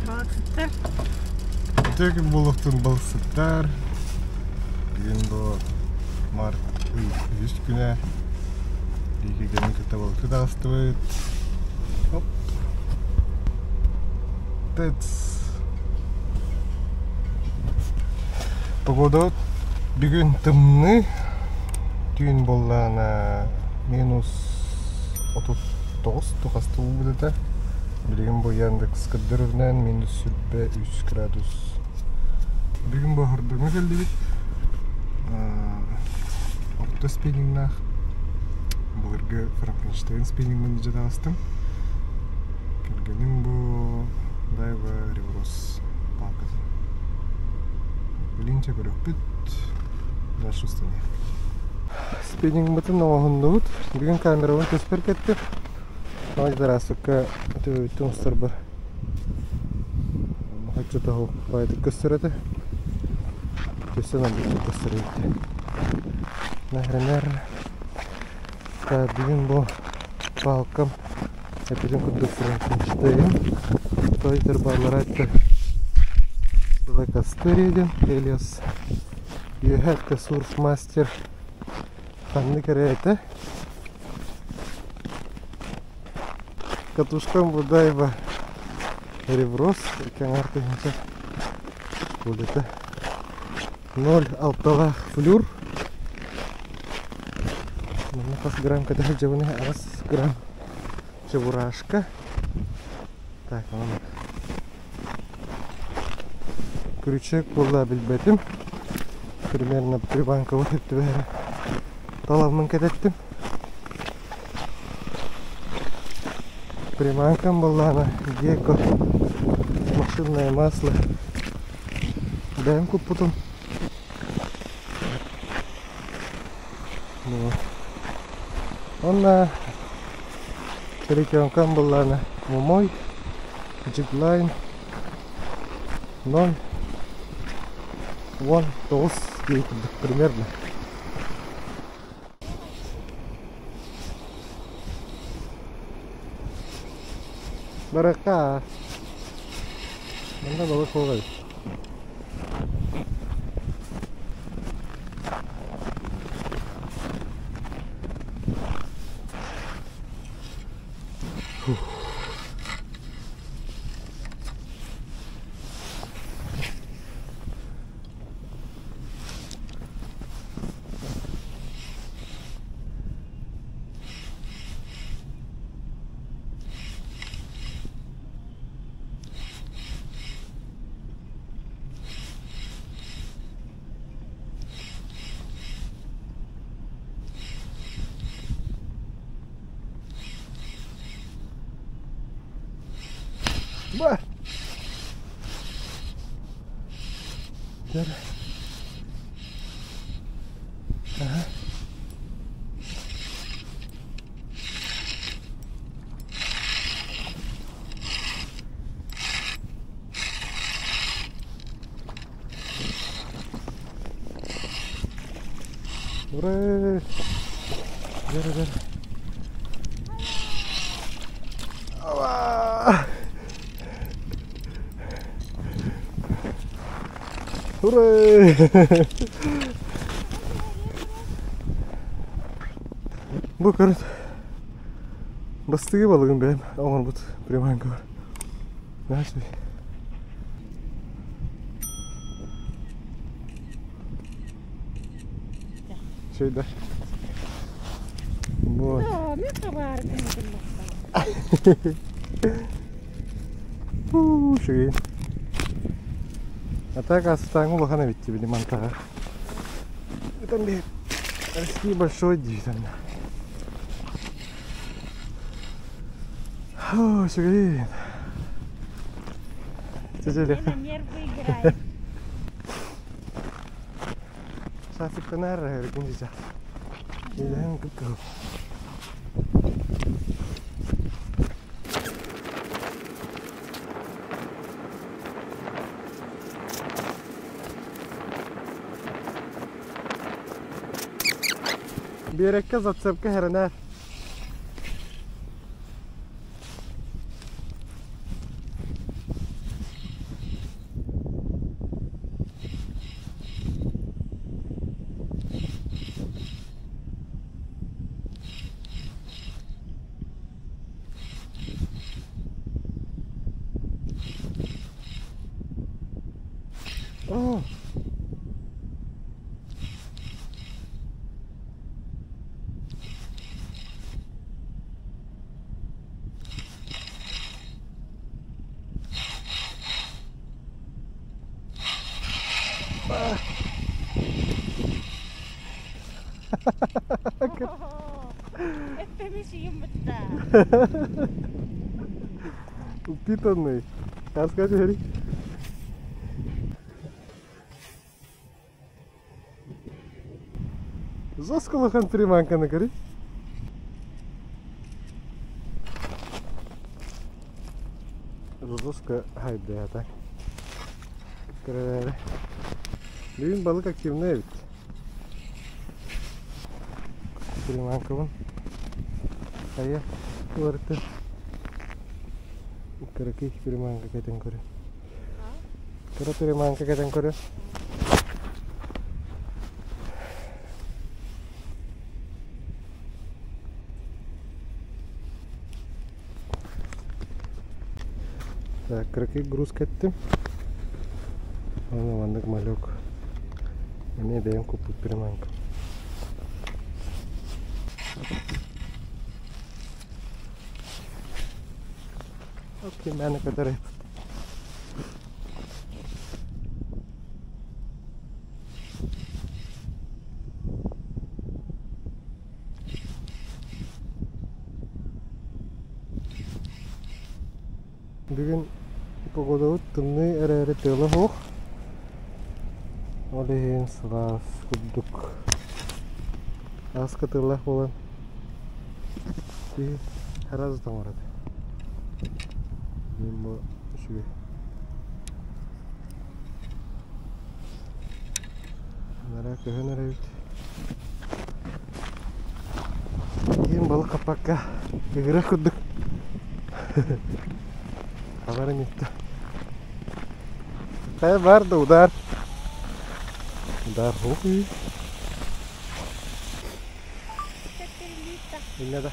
Балыксыттар. Үтүө күн буолуохтун балыксыттар. Бүгүн бу март ый үһүс күнэ. Биһиги кэлин кытта балыкты таҕыстыбыт. Оп. Тэц. Погода бүгүн тымныы. Түүн буоллаҕына минус 39 тухаста уубут этэ. Билигин бу Яндекс көрдөрөрүнэн минус 23 градус. Бүгүн бу Хордоҥҥо кэллибит. Орто спиннингнаах былыргы Франкенштейн спиннингмын илдьэ таҕыстым. Кэргэним бу Дайва Реврос палкатын. Билинчэ көрүөхпүт. Дальше устаниэх. Спиннингмытын оҥоһуннубут. Бүгүн камерабын түспэр кэттим. Здравствуйка, төбөбүттэн устарбар оччотооҕу баайдык көстөр этэ. Көстөн албыттык көстөр эбит. Например, бүгүн бу палкам эппитим курдук Франкенштейн. Тойтер бааллара этэ Black Asteria диэн Элиас үөһэ өттө сурфмастер ханнык эрэ этэ. Катушкам Будаева реброс кэҥэр тыһыынча улета 0,6 флюр манна хас грамм кэтэ сылдьабыный аҕыс грамм чебурашка так онон крючок буолла билбэтим примерно прибанковый түбэһэрэ талабмын кэтэттим Приманкам буоллаҕына Геко машинное масло бэйэм куппутум. Уонна плетенкам буоллаҕына Мумой, Джиглайн 0 19 диэн курдук примерно. Барыахха. Манна балык суох эбит. Ба! Ага. Ура! Бері, бері. Ала! Ура! Бу көрүт бастыгы балыгын бэйэм оҥорбут приманка бар. Наһаа Şeyde. Вот. Үчүгэй. А так астааҥы улахан эбит били мантаҕа. Там России большой действительно. Үчүгэй. Тетя Нервы играет. Сафикканаар эргин дьэ. Илэһэн кыккыл. Биэрэккэ зацепка хэрэнээр. Оо! Упитанный. Расскажи, Гарри. Заскалахан приманканы көрүй. Жозоска хайдата. Көрөөрү. Бүгүн балык активный эбит. Приманкабын хайа уларыттым. Кыракый приманка кэтэн көрө. Кыра приманка кэтэн көрө. Так, кыракый груз кэттим. Аны маннык малек. Эмиэ бэйэм куппут приманка. Окей, мээнэ көтөр Бүгүн погодабыт тымныы эрээри тыала суох. Ол иһин сылаас курдук. Ааска тыаллаах буолан киһи сразу тоҥорот. Мин бу үчүгэй. Анараа көһөн эрэбит. Киһим балык хаппакка ыгырар курдук. Хабарын иттэ. Хайа бар да удар. Удар хуй. Инна да.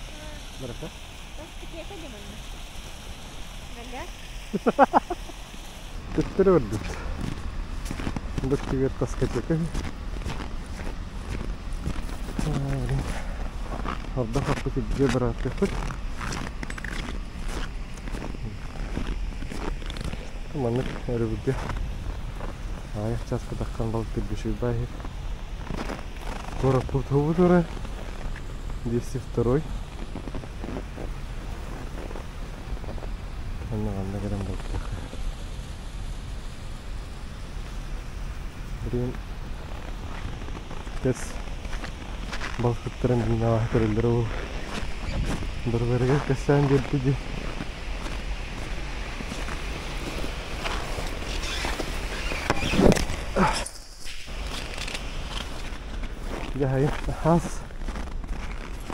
Бараха. Төттөрү барбыт. Быттыгар таска Ордох хаппыт илдьэ барааттыахпыт. Маннык өрөбүлгэ аҕыйах чааска таххан балыктыырга үчүгэй иһит. Куораппыт тура 202. Онно манна кэлэн бултуох. Билигин тэс балыксыттарын биинэҕэ көрөллөрө ол барыларыгар кэпсээн биэрдэ дии. Дьаһайым хас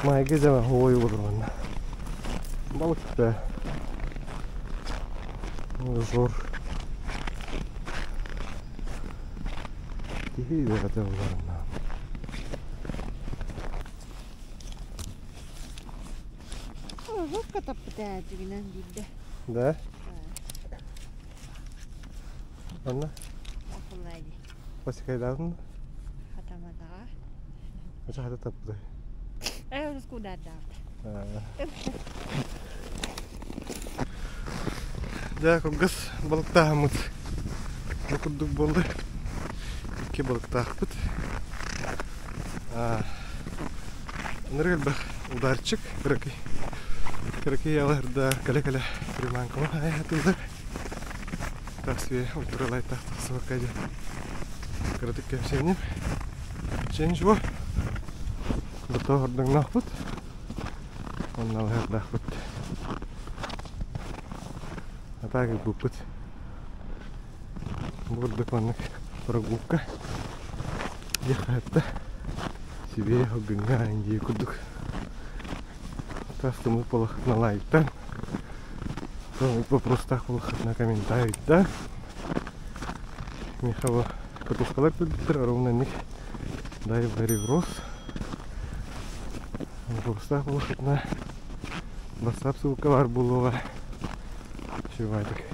майгы дьама ой олорбунна. Балыкты. Зор. Киһи үөҕэтэ олорунна. Жестко таппыта дьигинэн биирдэ. Да? Анна? Акыллаайди. Васикайдаатын? Хатамадаҕа. Ача хата таппытай. Э, рускудадаабыт. Дьэ, кылгас балыктааһыммыт бу курдук буолла. Икки балыктаахпыт. Ынырык элбэх ударчик, кыракый. Кыракый аларда кэлэ-кэлэ приманкама айатылар. Тахсыы ультралайтах тахсыбакка диэн кыратык кэпсээним. Чэ ничего. Зато хордоҥноохпут. Онно алыһардаахпыт. А так ылбыппыт. Бу курдук маннык прогулка. Диэххэ себе гыҥҥа дии курдук тастымыт буолахытына лайктан вопростаах буолахытына комментарийда Михаил катушкалар кэлбиттэр ровно них дай в рос вопростаах буолахытына WhatsApp ссылка баар буолуоҕа. Үчүгэйдик.